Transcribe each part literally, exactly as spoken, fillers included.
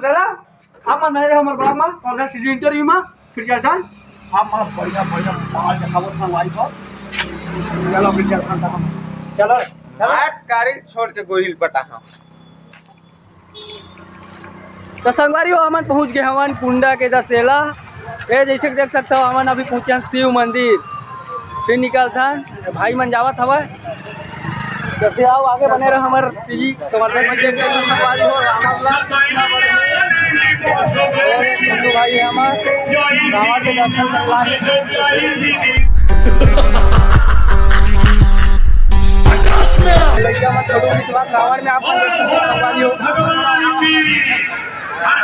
चला, आप मन बने रहो हमर blog में, और सीजी इंटरव्यू में, फिर चलथन। आप मन बढ़िया, बढ़िया माल देखाबो संगवारी हो। चलो, फिर चलथन हम। चलो, चलो। आज कारी छोड़ के गोहिल पटा हम। तो संगवारी हो, हमन पहुंच गए हवन कुंडा के दसेला। ये जैसे कि देख सकते हो, हमन अभी पहुंचे हन शिव मंदिर, फिर निकलथन। भाई मन जावत हवय, जल्दी आओ, आगे बने रहो हमर सीजी। तो मतलब कि देख सकते हो, संगवारी हो, रावण ला कितना बड़े। ये देख, सिद्धू भाई है हमर, रावण के दर्शन कर ला है। लइका मन फोटो खिंचवात रावण में, आप मन देख सकते हो, संगवारी हो।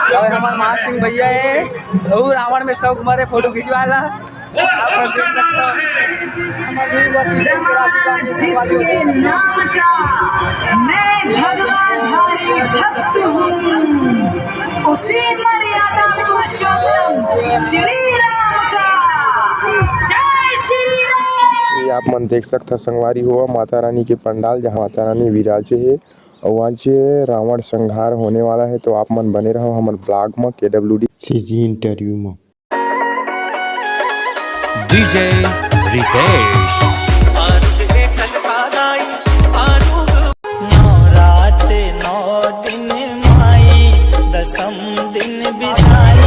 अरे, हमार मान सिंह भैया है, वो रावण में शौक मारे फोटो खिंचवाला। आप लोग देख सकते हो, हमारे भी बस स्टैंड पे राजू गांधी संगवारी हो, देख सकते हो। मैं भगवान भारी भक्त हूँ, उसी मर्यादा पुरुषोत्तम श्री राम का। जय श्री राम। ये आप मन देख सकता संगवारी हो, माता रानी के पंडाल, जहाँ माता रानी विराजे है। अउ आज रावण संहार होने वाला है, तो आप मन बने रहो हमर blog म, केडब्ल्यूडी सीजी इंटरव्यू म। डीजे रितेश। नवरात नौ दिन माई, दसम दिन विदाई।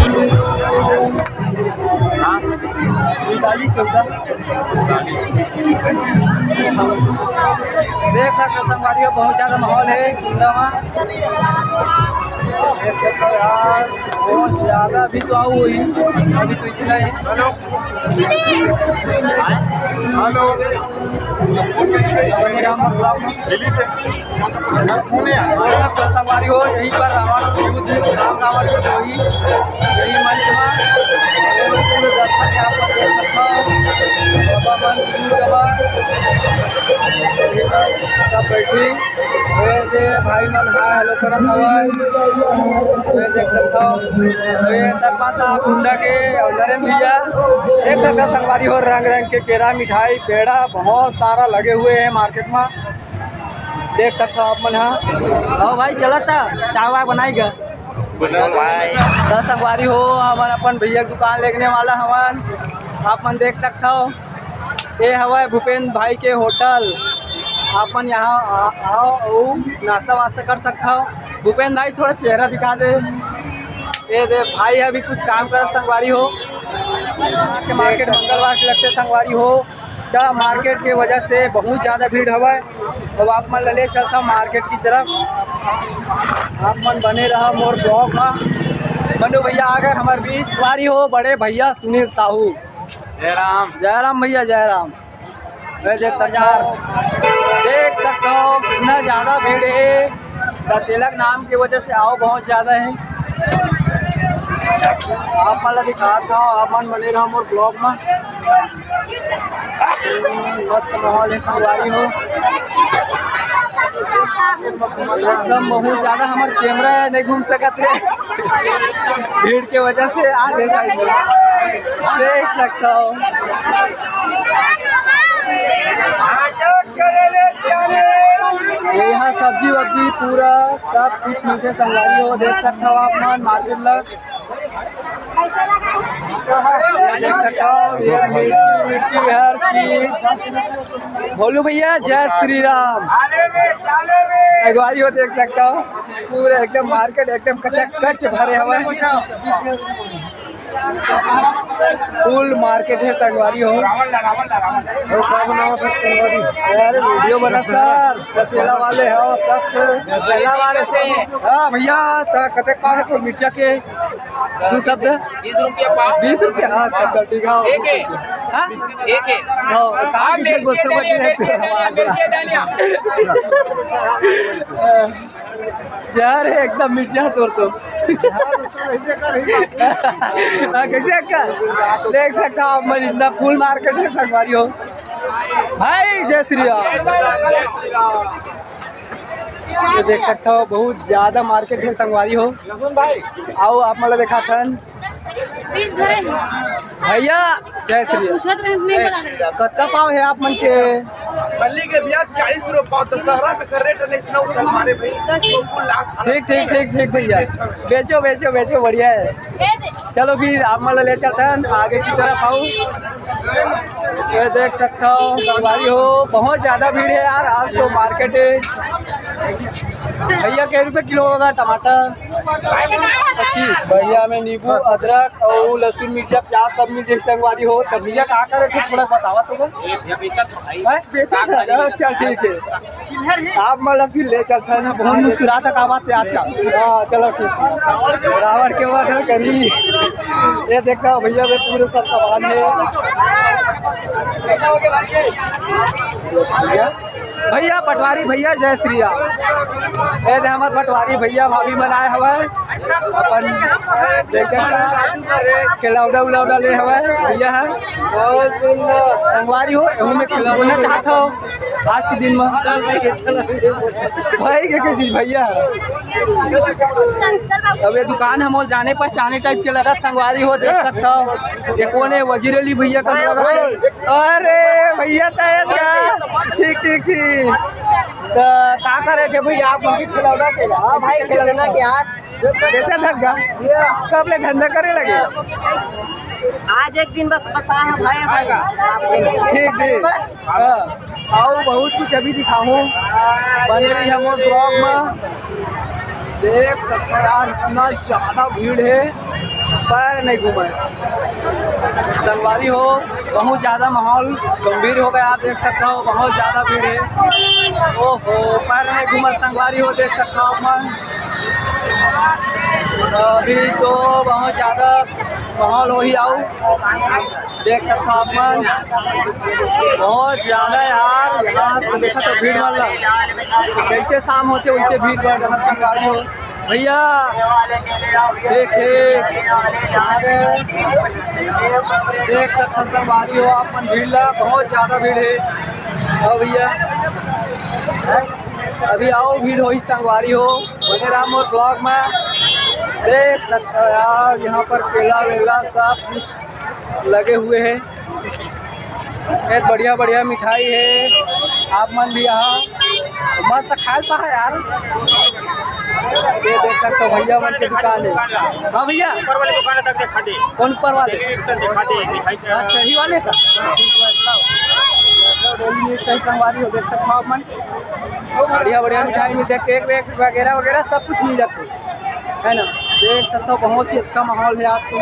देख सकते हो संगवारी हो, बहुत ज्यादा माहौल है कुंडा में। देख सकते हो यार, बहुत ज्यादा अभी तो आओ ही, अभी तो इतना ही। Hello, hello. दिल्ली से। संगवारी हो, यहीं पर रावण युद्ध, राम रावण युद्ध होही, यही मंच में। ये लोग पूरे दर्शक यहाँ पर देख सकता हो। बाबा मन, बुजुर्ग मन, ये सब बैठी। ये दे भाई मन हाय हेलो करत हवय। ये देख सकता हो। ये सरपंच साहब कुंडा के और नरेंद्र भैया देख सकता हो, संगवारी हो, रंग रंग के केरा, मिठाई, पेड़ा बहुत सारा लगे हुए हैं मार्केट में। देख सकता हो आप मन हा। आओ भाई, चलता चाय वाय बनाई गा। तो संगवारी हो, हमन अपन भैया के दुकान लेगने वाला हवन। आप मन देख सकता हो, ये हवय भूपेंद्र भाई के होटल। आप मन यहाँ आ-, आओ अउ नाश्ता वास्ता कर सकता हो। भूपेंद्र भाई, थोड़ा चेहरा दिखा दे। ये दे भाई, अभी कुछ काम करत संगवारी हो। आज के मार्केट मंगलवार के लगथे संगवारी हो, त मार्केट के वजह से बहुत ज्यादा भीड़ हवय। अब आप मन ला ले चलता मार्केट की तरफ, आप मन बने रहा मोर blog में। मनु भैया आ गए हमारे बीच, संगवारी हो, बड़े भैया सुनील साहू। जय राम। जय राम भैया, जय राम। मैं देख सकता हूँ, देख सकता हूँ कितना ज्यादा भीड़ है। दशहरा के नाम की वजह से आओ बहुत ज्यादा है। आप मन ला दिखाता हूँ, आप मन बने रहो मोर blog में। मस्त माहौल है, संगवारी हो। एकदम बहुत ज्यादा हमार कैमरा है, नहीं घूम सकत है। भीड़ के वजह से आधे side में देख सकता हो। यहाँ सब्जी वब्जी पूरा सब कुछ मिलते संगवारी हो, देख सकता हो आप मन मार्केट में। ये देख सकता हो, ये मिर्ची, मिर्ची हर चीज। भोलू भैया, जय श्री राम। अगुवाई हो, देख सकता हो, पूरा एकदम मार्केट एकदम कचाकच भरे हवय। फुल मार्केट है संगवारी हो। अरे वीडियो बना सर, दशहरा वाले हो सब। दशहरा वाले से। हाँ भैया, त कते पाव है तो मिर्चा के? दू शब्द। बीस रुपया पाव। बीस रुपया? अच्छा, अच्छा, ठीक है। एक है। हाँ? एक है। हाँ, आप कहाँ की मिर्ची बोलते हो? डालिए, मिर्ची डालिए, मिर्ची डालिए। जहर है एकदम मिर्चा तोर तो। हाँ, कैसे अक्का? देख सकता हो आप मन, इतना फुल मार्केट है संगवारी हो। भाई जय श्री राम। ये देख सकता हो बहुत ज्यादा मार्केट है संगवारी हो। आओ आप मन ला दिखाथन। बीस धरे हैं। भैया, जय श्री राम। पूछत रहे, नहीं बता रहे। कत्ता पाव है आप मन के? बल्ली के भैया चालीस रुपये पाव, तो शहरा में कर रेट नहीं, इतना उछल मारे भाई। दस। तो कुल लाख। ठीक, ठीक, ठीक, ठीक भैया, बेचो, बेचो, बेचो, बढ़िया है। ये दे। चलो फिर आप मन ला ले चलथन आगे की तरफ। आओ, ये देख सकथो संगवारी हो, बहुत ज्यादा भीड़ है यार आज तो मार्केट है। भैया, कै रुपये किलो होगा टमाटर? पच्चीस। भैया में नींबू, अदरक और लहसुन, मिर्चा, प्याज सब मिल जाए संगवारी हो। तो भैया, कहाँ का रेट है, थोड़ा बतावा तो बस। हैं? बेचत है? अच्छा, ठीक है। आप मन ला फिर ले चलते हैं ना, बहुत मुस्कुरात हे, का बात है आज का। हाँ, चलो ठीक है। रावण के वध करी। ये देखो भैया, वे पूरे सब सामान है। भैया, भैया, पटवारी भैया, जय श्री राम। ए दे, हमर पटवारी भैया, भाभी मन आए हवय, अपन देखे खिलौना उलौना ले हवय भैया ह। और सुन, संगवारी हो, एहू में खिलौना चाहत हो आज के दिन में। भाई के किसी भैया ह। अब ये दुकान हमो जाने पहचाने टाइप के लगा, संगवारी हो, देख सकता हो। ये कौन है? वजीर अली भैया का लगा। अरे भैया, तैयार क्या? ठीक, ठीक, ठीक। तो का करे थे भैया आप उनकी खिलौना के? हाँ भाई, खिलौना के यार। बेचा था का? कब ले धंधा करे लगे? आज एक दिन बस बता है भाई, भाई। ठीक, ठीक। हाँ, आओ, बहुत कुछ अभी दिखाऊँ। बने रही हम लोग vlog में। देख सकते हो यार, इतना ज़्यादा भीड़ है, पैर नहीं घूमे। संगवारी हो, बहुत ज़्यादा माहौल गंभीर हो गया। आप देख सकते हो, बहुत ज़्यादा भीड़ है। ओहो, पैर नहीं घूमे संगवारी हो, देख सकते हो आप मन। अभी तो बहुत ज़्यादा माहौल हो ही आओ। देख सकता आप मन, बहुत ज्यादा यार, यहाँ तो देखा तो भीड़ मन ला, जैसे शाम होते वैसे भीड़ बढ़ रहा संगवारी हो। भैया, देख, देख, देख सकता संगवारी हो आप मन, भीड़ ला, बहुत ज्यादा भीड़ है। और भैया, अभी आओ, भीड़ होई संगवारी हो, बने रहा मोर vlog में। देख सकता हो यार, यहाँ पर केला वेला सब कुछ लगे हुए हैं। बहुत बढ़िया बढ़िया मिठाई है, आप मन भी यहाँ मस्त खाए पा है यार। ये देख सकते हो भैया मन के दुकान है। हाँ भैया, ऊपर वाले दुकान तक दिखा दे। कौन ऊपर वाले? एक से दिखा दे मिठाई का। अच्छा, यही वाले का। डेली नीड्स है संगवारी हो, देख सकते हो आप मन, बढ़िया बढ़िया मिठाई मिलते हैं, केक वेक वगैरह वगैरह सब कुछ मिल जाते हैं। है ना, देख सकते हो बहुत ही अच्छा माहौल है आज तो।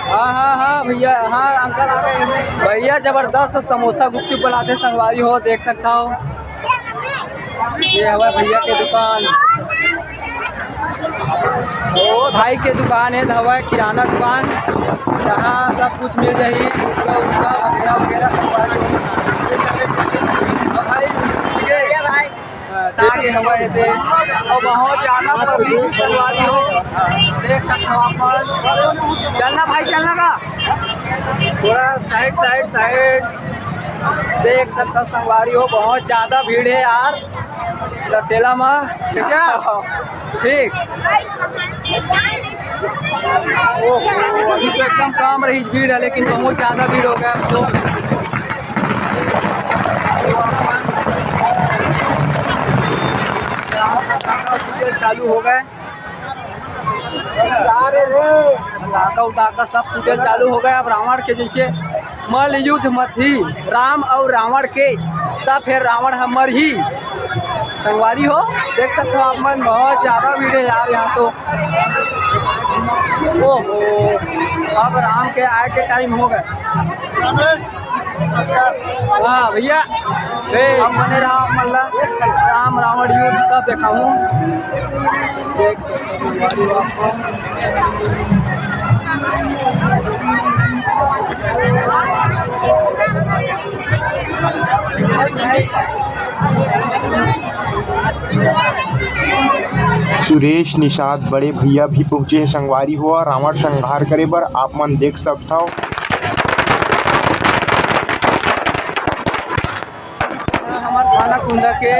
हाँ हाँ हाँ भैया, हाँ अंकल आ गए हैं। भैया जबरदस्त समोसा गुपचुप बनाते संगवारी हो, देख सकता हो। ये हवा भैया के दुकान, ओ भाई के दुकान है, हवा किराना दुकान, यहाँ सब कुछ मिल जाही, गुटखा उटखा वगैरह वगैरह सब। और भाई, ठीक है। ताकि हमारे थे और बहुत ज्यादा पब्लिक भी संगवारी हो, देख सकते हो आप मन। चलना भाई, चलना का थोड़ा साइड साइड साइड, देख सकते हो संगवारी हो, बहुत ज्यादा भीड़ है यार दशहरा में। क्या ठीक, ओहो, अभी तो एकदम कम रही भीड़ है, लेकिन बहुत ज्यादा भीड़ हो गया अब तो। चालू हो गए, पटाखा उटाखा सब फूटे चालू हो गए। अब रावण के जैसे मल्ल युद्ध मत ही राम और रावण के, तब फिर रावण हमर ही संगवारी हो। देख सकते हो आप मन, बहुत ज्यादा भीड़ है यार यहाँ तो। ओहो, अब राम के आए के टाइम हो गए। हाँ भैया, ए, हम बने रहा आप मन ला राम रावण युद्ध सब देखा हूँ। देख सकते हो संगवारी हो आप मन। सुरेश निषाद बड़े भैया भी पहुंचे हैं संगवारी हो रावण संहार करे बर, आप मन देख सकथव। हमार थाना कुंदा के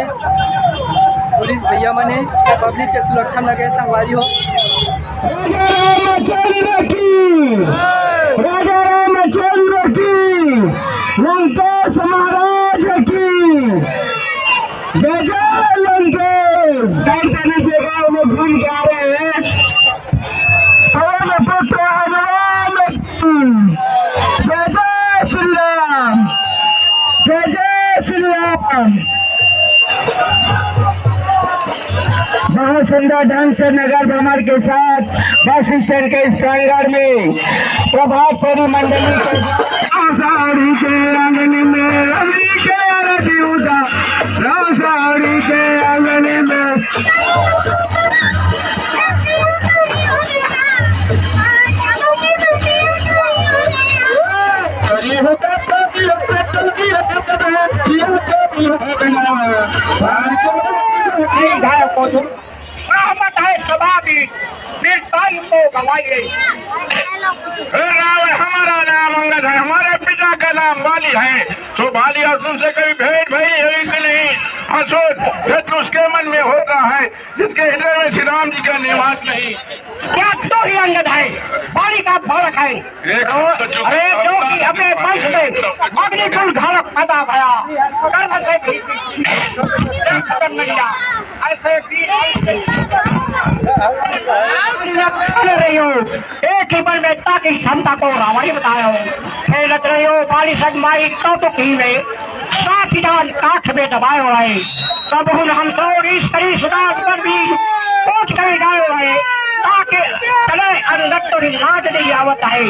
पुलिस भैया मने पब्लिक के सुरक्षा में लगे संगवारी हो। राजा रामाचंद्र की, राजा रामाचंद्र की, लंकेश महाराज की जय। जय लंकेश। कई सारी जगह में घूम के आ रहे हैं। पवन पुत्र हनुमान की जय। जय श्री राम, जय जय श्री राम। बहुत सुंदर ढंग से नगर भ्रमण के साथ बस स्टैंड के इस प्रांगण में प्रभात फेरी मंडली के साथ साड़ी के आंगन में रवि के आरती उतार, राम साड़ी के आंगन में। रहमत है सदा की, वीरताई को गवाइए। हे रावण, हमारा नाम अंगद है, हमारे पिता का नाम बाली है। तो बाली और तुमसे कभी भेंट भई है कि नहीं? हाँ, सोच, भेद उसके मन में होता है जिसके हृदय में श्री राम जी का निवास नहीं। क्या तू ही अंगद है, बाली का बालक है? एक तो चुप अरे, जो कि अपने वंश में अग्निकुल धारक पैदा भया, कर्म से भी कर नहीं गया। ऐसे वीर लक्षण रहियो, एक ही बल में ताकि क्षमता को रावण बतायो। खेलत रहियो, बाली सजमाई कौतुक ही में, साथ ही जान काठ में दबायो है। कबहुन हम सौ रीस करी सुदान पर भी पहुंच गए गायो है, ताकि तले अंगत तो लाज नहीं आवत है।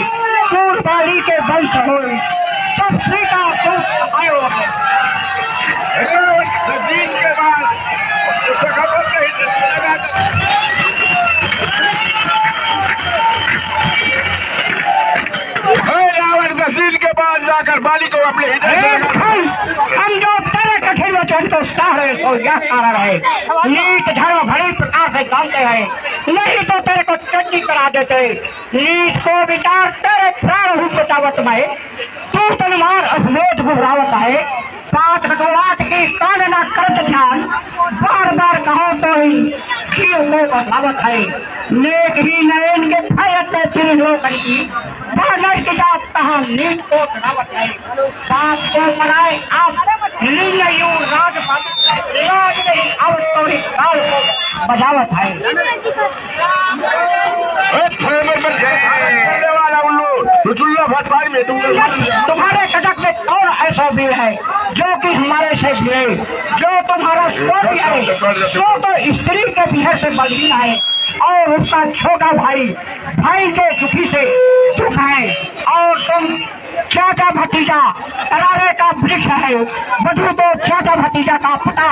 सूर बाली के वंश होए, सब सीता सूत आयो है। जमीन के बाद उसको खबर नहीं चलेगा। हे रावण, जमीन के बाद जाकर बाली को अपने हृदय से ए, लगा। भाई, हम जो तेरे कठिन वचन को सह रहे, तो यह कारण है। नीच धर्म भली प्रकार से जानते हैं, नहीं तो तेरे को चंडी करा देते। नीच को विचार, तेरे प्राण हूँ बचावत मैं। तू तलवार अवरोध घुरावत है, पाठ घटोरात की कान ना करत ध्यान, बार बार कहो तो ही जीव को बचावत है। नेक ही नयन के भयत से फिर लोकन की, बानर की जात कहाँ नीच को घटावत है। बाप को बनाए आप लीन यू राजपद, राज नहीं अब तो इस काल को बजावत है। ए, थोड़े में बन जाए। बोलने वाला उल्लू, रसुल्ला भटवारी में तुम तुम्हारे कटक में कौन ऐसा वीर है जो कि हमारे से भिड़े, जो तुम्हारा स्वामी है, जो तो स्त्री के विरह से बलहीन है और उसका छोटा भाई भाई के दुखी से दुख है और तुम चाचा भतीजा करारे का वृक्ष है, बधू तो चाचा भतीजा का पता।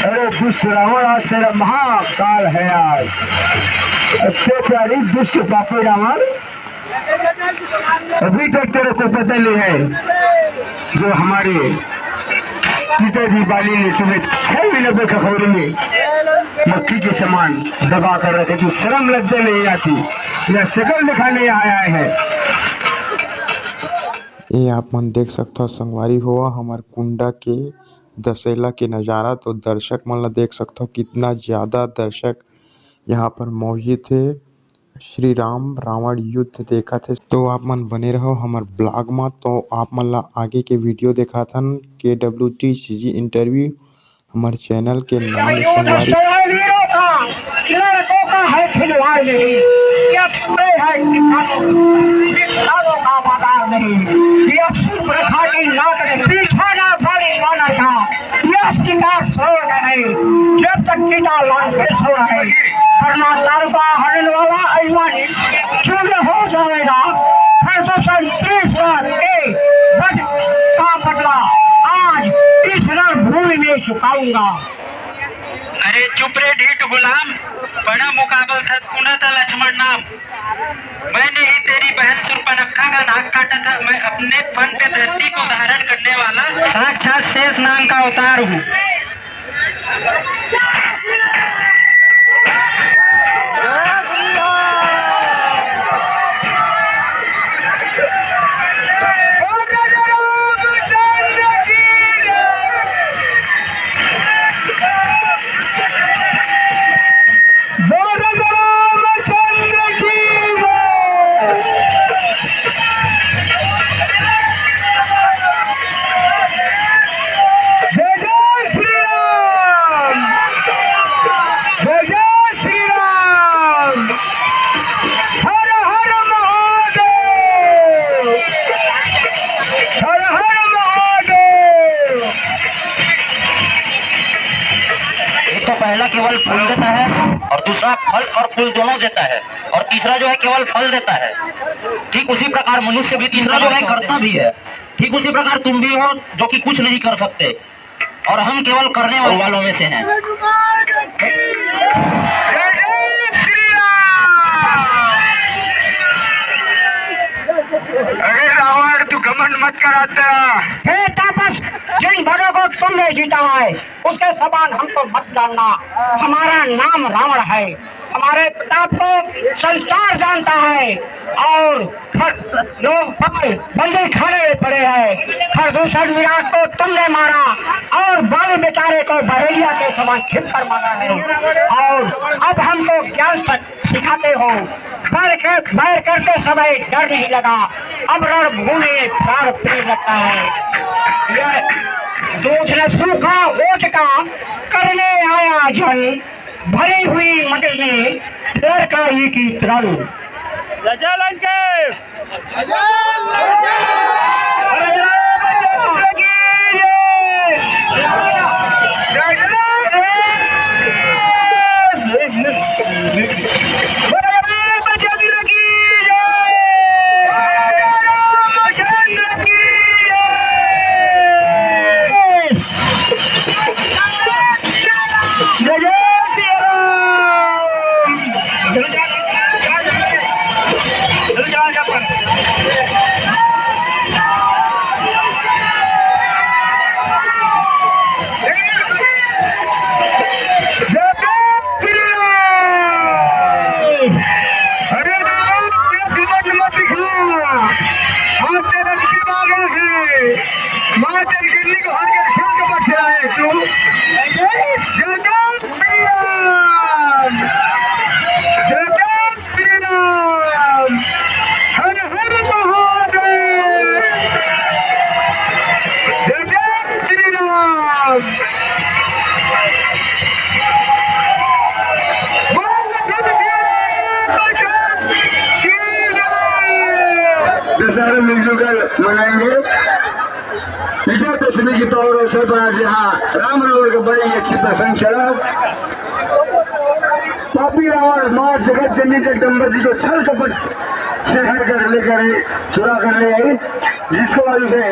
अरे दुष्ट रावण, आज तेरा महाकाल है आज। अत्याचारी दुष्ट पापी रावण, अभी तक तेरे को पता नहीं है जो हमारे पिताजी बाली ने तुम्हें छह महीने तक खखोरी में मक्खी के समान दबा कर रखे थी। शर्म लज्जा नहीं आती, यह शकल दिखाने यहाँ आए हैं। ये आप मन देख सकथो संगवारी हो, हमर कुंडा के दशहरा के नजारा। तो दर्शक मन ला देख सकथो, कितना ज्यादा दर्शक यहाँ पर मोहित हे। श्री राम रावण युद्ध देखत हे। तो आप मन बने रहो हमर blog मा। तो आप मन ला आगे के video देखाथन, के डब्ल्यू टी सी जी interview हमर channel के नाम हे संगवारी। वीरों का, लड़कों का है खिलवाड़ नहीं, यह है किसानों, किसानों का बाजार नहीं, यह सुप्रथा की नाक नहीं, पीछा ना सारी मानव का। यह शिकार स्वर्ग है, जब तक चिता लाल से स्वर्ग है। वरना तारुका हरण वाला अभिमानी चूर्ण हो जाएगा। फिर तो संतरीश्वर के वध का बदला आज इस रणभूमि में चुकाऊंगा। अरे चुप रे ढीठ गुलाम, बड़ा मुकाबल था, सुना था लक्ष्मण नाम। मैंने ही तेरी बहन सुर्पनखा का नाक काटा था। मैं अपने फन पे धरती को धारण करने वाला साक्षात शेष नाग का अवतार हूँ। केवल फूल देता है, और दूसरा फल और फूल दोनों देता है, और तीसरा जो है केवल फल देता है। ठीक उसी प्रकार मनुष्य भी तीसरा जो है करता भी है। ठीक उसी प्रकार तुम भी हो, जो कि कुछ नहीं कर सकते, और हम केवल करने वालों में से हैं। अरे रावण, तू घमंड मत कर। हे तापस, जिन भरों को तुमने जीता है, उसके समान हमको मत जानना। हमारा नाम रावण है। हमारे प्रताप को संसार जानता है, और खर-, लोग पागल बंदी खाने में पड़े हैं। खरदूषण विराट को तुमने मारा, और बाल बेचारे को बहेलिया के समान छिप कर मारा है। और अब हमको ज्ञान सक-, सिखाते हो। बैर कर, बैर करते समय डर नहीं लगा, अब रणभूमि में प्राण प्रिय लगता है। यह दूध न सूखा ओट का, करने आया जल, भरी हुई मटकी लड़काई की तृण। जय जय लंकेश। अरे राम, क्या विपद मत दिखला। आज तेरा विजय आ गया है। माँ तेरी गिरनी को हर घर छोड़ के बच रहा है तू। जय जय श्री राम। जय जय श्री राम। हर हर महादेव। जय जय श्री राम। दशहरा मिलजुल कर मनाएंगे। विजयदशमी की पावन अवसर पर आज यहाँ राम रावण का बड़े ही अच्छी प्रसंग चला। पापी रावण माँ जगत जननी जगदम्बा जी को छल कपट से हर कर लेकर चुरा कर ले आई, जिसको आज उसे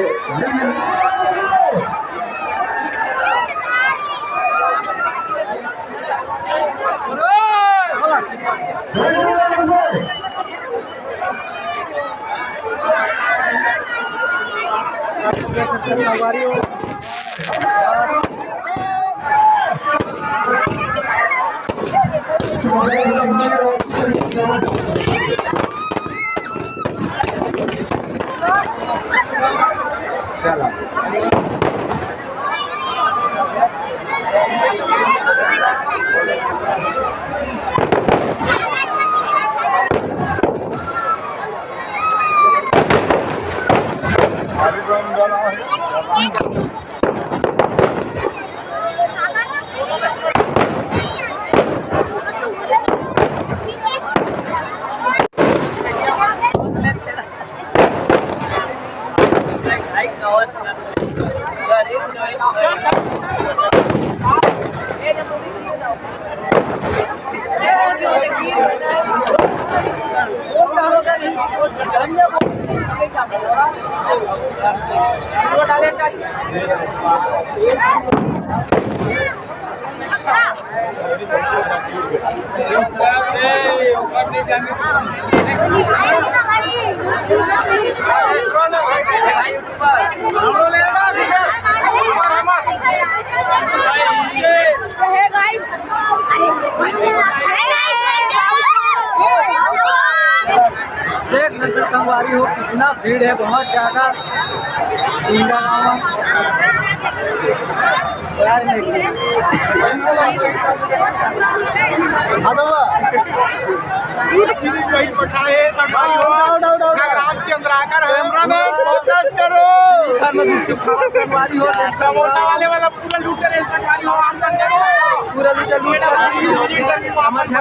चला। देख सकते हो संगवारी हो, कितना भीड़ है, बहुत ज्यादा। इंडिया गाँव में। यार, नहीं। हाँ, बाबा। वही पठाए, संगवारी हो। Down, down, down, down. Ramchandra आकर है। कैमरामैन, फोकस करो। संगवारी हो, समोसा वाले वाला पूरा लूट रहे, संगवारी हो, रामचंद्र। पूरा लूट, लूट।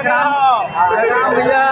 राम भैया।